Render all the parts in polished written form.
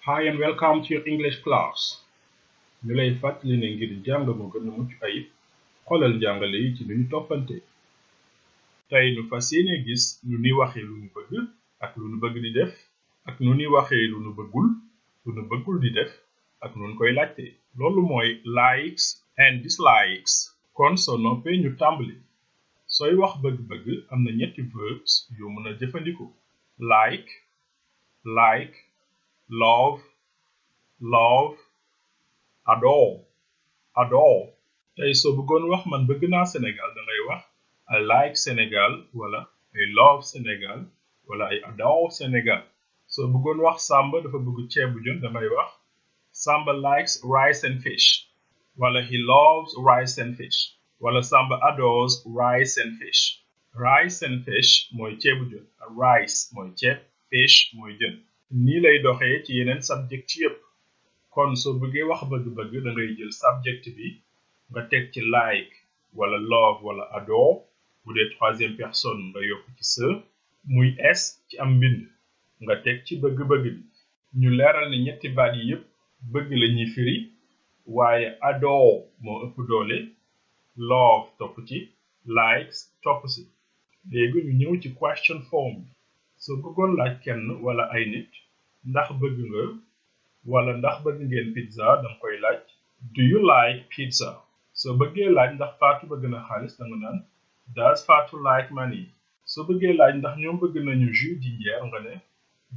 Hi and welcome to your English class. ñu lay fàttali ne ngir jàng mu gën a mucc ayib xoolal njàngale yi ci nu ñu toppante. tey nu fas yéene gis nu ni waxee lu nu bëgg ak lu nu bëgg di def ak nu ni waxee lu nu bëggul di def ak nu nu koy laajte. loolu mooy likes and dislikes. kon soo noppee ñu tàmbali. sooy wax bëgg-bëgg am na ñetti verbs yoo mën a jëfandikoo. like, love, adore. tey soo bëggoon wax man bëgg naa Sénégal dangay wax I like Sénégal wala I love Sénégal wala I adore Sénégal. soo bëggoon wax Samba dafa bëgg ceebu jën dangay wax Samba likes rice and fish wala he loves rice and fish wala Samba adores rice and fish. Rice and fish mooy ceebu jën, rice mooy ceeb, fish mooy jën. nii lay doxee ci yeneen subject yépp. kon soo bëggee wax bëgg-bëgg da ngay jël subject bi nga teg ci like wala love wala adore. bu dee troisième personne nga yokk ci se muy s ci am mbind nga teg ci bëgg-bëgg bi. ñu leeral ne ñetti baat yi yépp bëgg la ñuy firi waaye adore moo ëpp doole, love topp ci, likes topp si. léegi ñu ñëw ci question form bi. soo bëggoon laaj kenn wala ay nit ndax bëgg nga wala ndax bëgg ngeen pizza danga koy laaj do you like pizza. soo bëggee laaj ndax Fatou bëgg na xaalis danga naan does Fatou like money. soo bëggee laaj ndax ñoom bëgg nañu jus jinjeer nga ne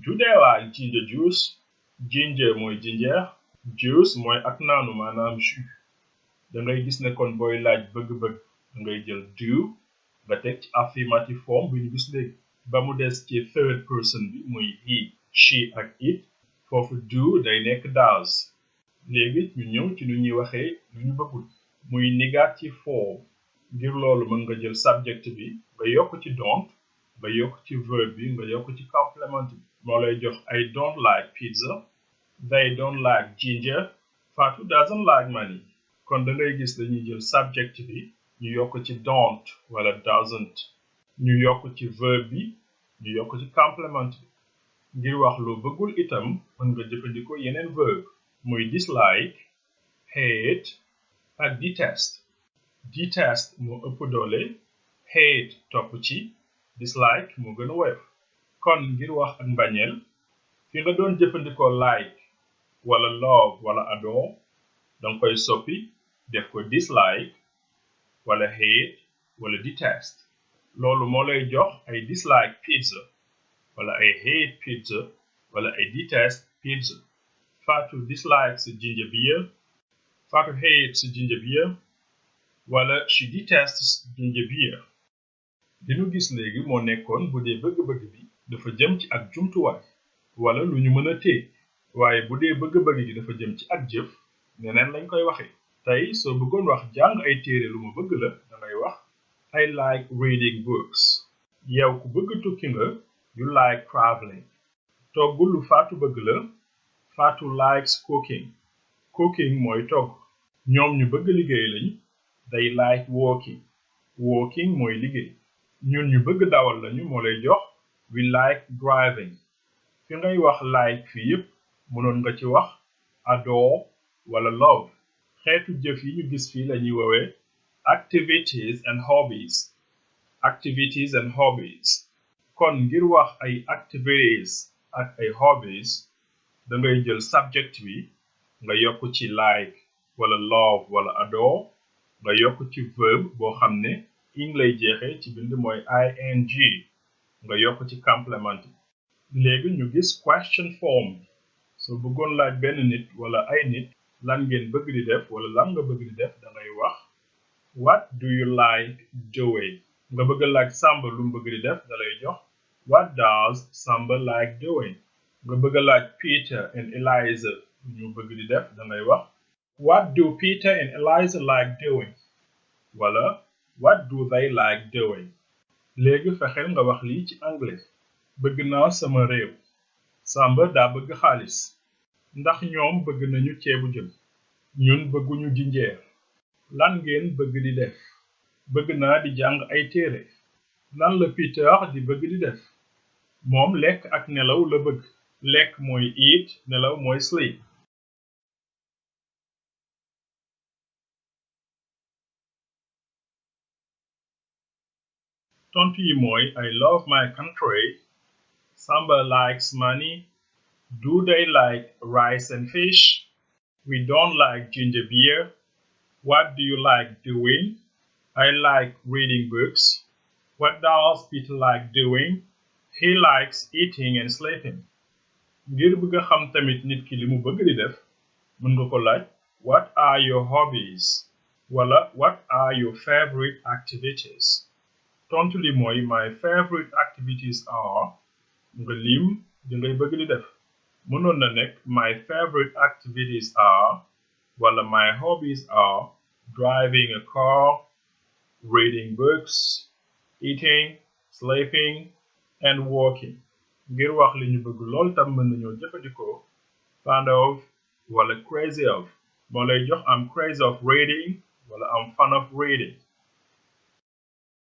do they like ginger juice. ginger mooy jinjeer, juice mooy ak naanu maanaam jus. dangay gis ne kon booy laaj bëgg-bëgg dangay jël do nga teg ci affirmative form bi ñu gis léegi. ba mu des ci third person bi muy he, she ak it foofu do day nekk does. léegi ñu ñëw ci nu ñuy waxee lu ñu bëggul muy negative form. ngir loolu mën nga jël subject bi nga yokk ci don't, nga yokk ci verb bi nga yokk ci complement bi. moo lay jox I don't like pizza, they don't like ginger, Fatou doesn't like money. kon da ngay gis dañuy jël subject bi ñu yokk ci don't wala doesn't, ñu yokk ci verb bi ñu yokk ci complement bi. ngir wax loo bëggul itam mën nga jëfandikoo yeneen verb muy dislike, hate ak detest. detest moo ëpp doole, hate topp ci, dislike moo gën a woyof. kon ngir wax ak mbañeel fi nga doon jëfandikoo like wala love wala adore danga koy soppi def ko dislike wala hate wala detest. loolu moo lay jox ay dislike pizza wala ay hate pizza wala ay detest pizza. Fatou dislikes ginger beer, Fatou hates ginger beer wala she detests ginger beer. li nu gis léegi moo nekkoon bu dee bëgg-bëgg bi dafa jëm ci ak jumtuwaay wala lu ñu mën a téye waaye bu dee bëgg-bëgg gi dafa jëm ci ak jëf neneen lañ koy waxee. tey soo bëggoon wax jàng ay téere lu mu bëgg la dangay wax I like reading books. yow ku bëgg tukki nga you like traveling. togg lu Fatou bëgg la Fatou likes cooking. cooking mooy togg. ñoom ñu bëgg liggéey lañ they like working. working mooy liggéey. ñun ñu bëgg dawal lañu moo lay jox we like driving. fi ngay wax like fi yépp mënoon nga ci wax adore wala love. xeetu jëf yi ñu gis fii lañuy woowee activities and hobbies. activities and hobbies. kon ngir wax ay activities ak ay hobbies dangay jël subject bi nga yokk ci like wala love wala adore nga yokk ci verb boo xam ne ing lay jeexee ci bind mooy ing nga yokk ci complement bi. léegi ñu gis question form bi. soo bëggoon laaj benn nit wala ay nit lan ngeen bëgg di def wala lan nga bëgg di def dangay wax what do you like doing. nga bëgg laaj Samba lu mu bëgg di def dalay jox what does Samba like doing. nga bëgg laaj Peter and Eliza lu ñu bëgg di def dangay wax what do Peter and Eliza like doing wala what do they like doing. léegi fexeel nga wax lii ci anglais. bëgg naa sama réew. Samba daa bëgg xaalis. ndax ñoom bëgg nañu ceebu jën. ñun bëgguñu jinjeer. lan ngeen bëgg di def. bëgg naa di jàng ay téere. lan la Peter di bëgg di def. moom lekk ak nelaw la bëgg. lekk mooy eat nelaw mooy sleep. Tontu yi mooy I love my country. Samba likes money. Do they like rice and fish? We don't like ginger beer. What do you like doing? I like reading books. What does Peter like doing? He likes eating and sleeping. Ngir bëgg a xam tamit nit ki li mu bëgg di def mën nga ko laaj what are your hobbies wala what are your favorite activities. Tontu li mooy my favorite activities are nga lim di ngay bëgg di def mënoon na nekk my favorite activities are wala my hobbies are driving a car, reading books, eating, sleeping and walking. Ngir wax li ñu bëgg lool tam mën nañoo jëfandikoo fond of wala crazy of moo lay jox am crazy of reading wala am fun of reading.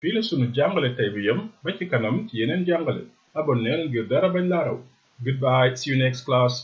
fii la sunu jàngale tey bi yem ba ci kanam ci yeneen jàngale abonneel ngir dara bañ laa raw. Goodbye, see you next class.